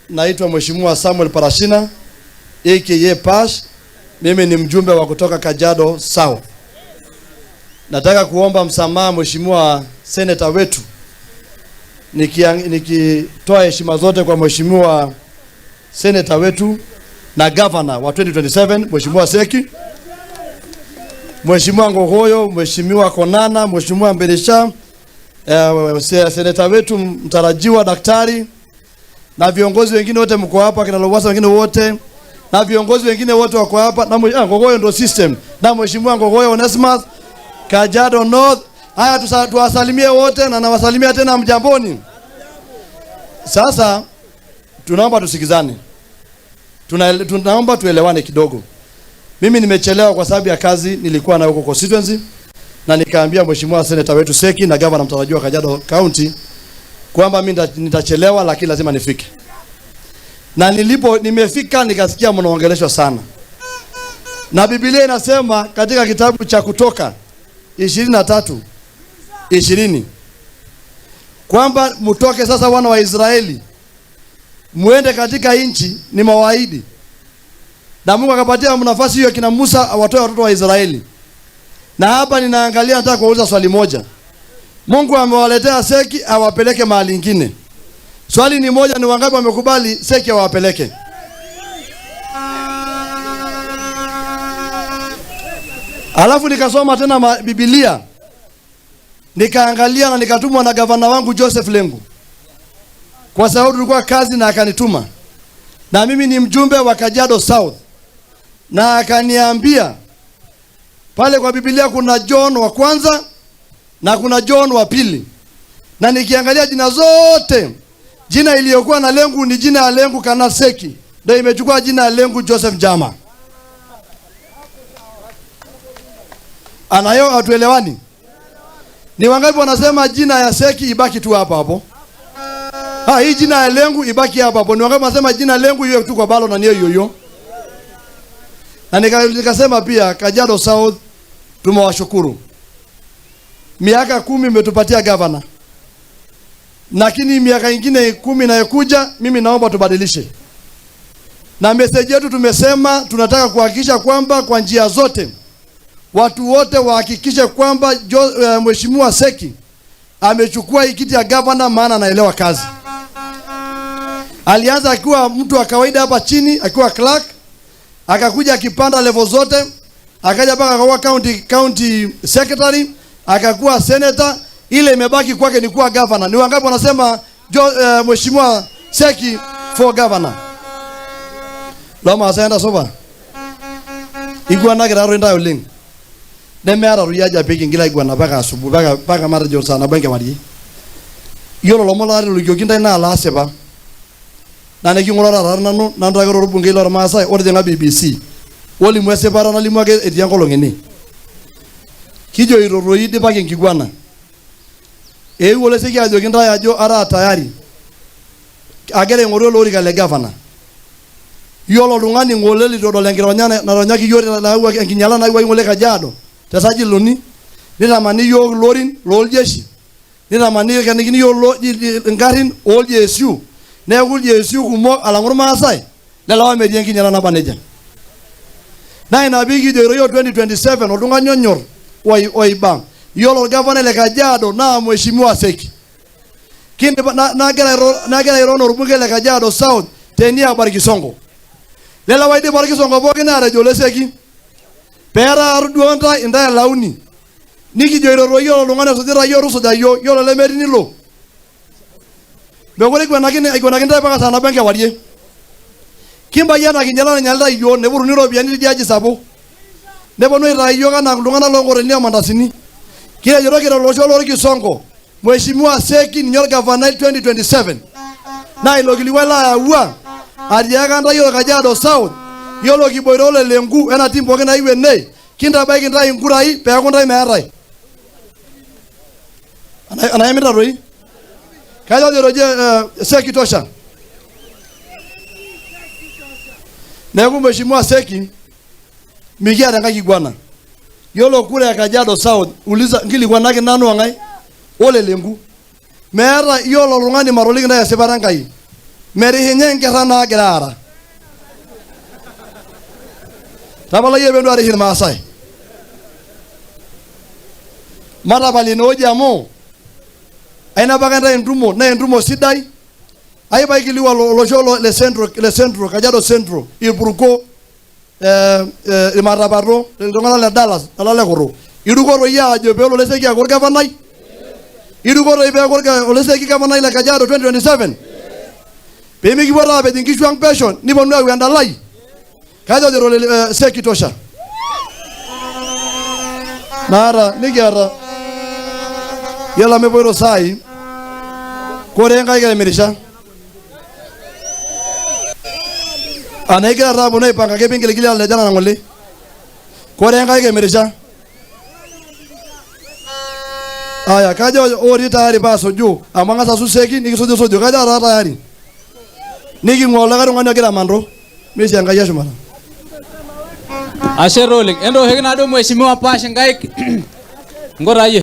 Naitwa Mheshimiwa Samuel Parashina aka Pash. Mimi ni mjumbe wa kutoka Kajiado South. Nataka kuomba msamaha Mheshimiwa Senator wetu, nikitoa heshima zote kwa Mheshimiwa Senator wetu na Governor wa 2027 Mheshimiwa Seki, Mheshimiwa Ngogoyo, Mheshimiwa Konana, Mheshimiwa Mberesha, Senator wetu mtarajiwa daktari na viongozi wengine wote mko hapa, kina Lowassa wengine wote na viongozi wengine wote wako hapa na Ngogoyo ndio system na Mheshimiwa Ngogoyo Onesmus Kajiado North. Haya, tuwasalimie wote na nawasalimia tena mjamboni. Sasa tunaomba tusikizane. Tunaomba tuelewane kidogo. Mimi nimechelewa kwa sababu ya kazi nilikuwa nayo huko constituency, na nikaambia Mheshimiwa Senator wetu Seki na Governor mtarajiwa Kajiado County kwamba mimi nitachelewa, lakini lazima nifike. Na nimefika nikasikia mnaongeleshwa sana. Na Biblia inasema katika kitabu cha Kutoka 23:20 kwamba mtoke sasa wana wa Israeli muende katika nchi ni mawaidi. Na Mungu akapatia nafasi hiyo kina Musa awatoe watoto wa Israeli. Na hapa ninaangalia, nataka kuuliza swali moja. Mungu amewaletea Seki awapeleke mahali ingine. Swali ni moja, ni wangapi wamekubali Seki awapeleke? Alafu nikasoma tena Biblia. Nikaangalia na nikatumwa na gavana wangu Joseph Lenku. Kwa sababu tulikuwa kazi na akanituma. Na mimi ni mjumbe wa Kajiado South. Na akaniambia pale kwa Biblia kuna John wa kwanza na kuna John wa pili. Na nikiangalia jina zote, jina iliyokuwa na Lenku ni jina ya Lenku kana Seki. Ndio imechukua jina ya Lenku Joseph Jama. Anayo, hatuelewani? Ni wangapi wanasema jina ya Seki ibaki tu hapo hapo? Hii jina ya Lenku ibaki hapo hapo. Ni wangapi wanasema jina Lenku iwe tu kwa balo na niyo hiyo hiyo? Na nikasema pia Kajiado South tumewashukuru. Miaka 10 imetupatia governor. Lakini miaka ingine 10 inayokuja mimi naomba tubadilishe. Na message yetu tumesema tunataka kuhakikisha kwamba kwa njia zote watu wote wahakikishe kwamba Mheshimiwa Seki amechukua hii kiti ya governor, maana anaelewa kazi. Alianza akiwa mtu wa kawaida hapa chini, akiwa clerk, akakuja akipanda level zote, akaja mpaka akakuwa county secretary, akakuwa senator. Ile imebaki kwake ni kuwa governor. Ni wangapi wanasema Mheshimiwa Seki for governor? Loma asaenda soba. Igwa na kira rinda oleng. Nemeeta royia aja pee kingila aiguana mpaka asubuhi, mpaka matejo saa nabo enkewarie. Yiolo lomon laatolokioki ntae naa laasipa. Naa niking'ura taata nanu, nanu ake orbungei lormaasai otijing'a BBC. Olimu esipata nalimu ake etii enkolong ene. Kijoito toi idipaki enkiguana. Eewuo oleseki ajoki ntae ajo ataa tayari. Agira aing'oru ele orika le gavana. Yiolo oltung'ani ng'ole leitu edol enkironya naronyaki iyiook nayawuaki enkinyala nayawuaki ng'ole Kajiado te sajili uni, nitamani iyiook ilorin looljeshi, nitamani kenikini iyiook ingarrin ooljeesiu, neeku iljeesiu kumok alang'u irmaasai, lelo aawa metii enkinyala naba nejia. Naa ina pee kijoito iyiook 2027 oltung'ani onyor oiba. Yiolo olgavana le Kajiado naa Mheshimiwa Seki. Kindipa, nagira airo, nagira airo orbunge le Kajiado South teniaba Orkisongo. Lelo oidipa Orkisongo pookin aatejo ole Seki. Peeta duo ntae intae elauni. Nikijoito toi yiolo oltung'ani osujita iyiook tusuja iyiook, yiolo lemetii nilo. Mekure aiguanaki ntae mpaka saa nabo enkewarie. Kimbayie ena kinyala nainyalita iyiook, nepuruni iropiyiani tidia aji sapuk. Neponu aitaa iyiook anaa iltung'anak loonkotelini omandasini. Kitejoito kira olosho lorkisongo, Mheshimiwa Seki ninye orgavanai 2027. Naa ilo kilikuai laayawua atiaka ntae yiolo Kajiado South, yiolo kiboito ole Lenku ena team pookin nayieu ene, kintabaiki ntae inkurai peeku ntae meetae. Anaimita toi? Kajo ajo Seki tosha. Neeku Mheshimiwa Seki mikiata enkae kiguana. Yiolo kura e Kajiado South, uliza nkilikuanaki nanu ong'ae ole Lenku. Meeta yiolo oltung'ani matoliki ntae esipata Enkai. Merish ninye inkerra naagira aara. Tapala iyie peentu arish Irmaasai. Matapal inewueji amu ainapaka intae entumo naa entumo sidai. Ai paikilikuan olosho le Central, le Central, Kajiado Central, Irpurko, Irmatapato, iltung'anak le Dallas, lelo le Kutuk. Iruko toi aajo peelo Oleseki aaku orgavanai? Iruko toi peeku Oleseki gavanai le Kajiado 2027? Pemikipuo taa aapej inkishu ang pesho niponunu ayau endalai? Kajo ojito Seki tosha. Naata nikiata. Yiolo amu epoito saai, kore Enkai kemirisha. Anaa igira taa aponu aipanga ake pingiligili aleja nena ng'ole. Kore Enkai kemirisha. Aya, kajo otii tayari paasuju amu ang'as asuj Seki nikisujusuju. Kajo ataa tayari. Niking'ua olikae tung'ani ogira amantu. Meisho Enkai eshumata. Ashe taa oleng. Entooshoki naaduo Mheshimiwa Pash inkaik. Nko taa iyie.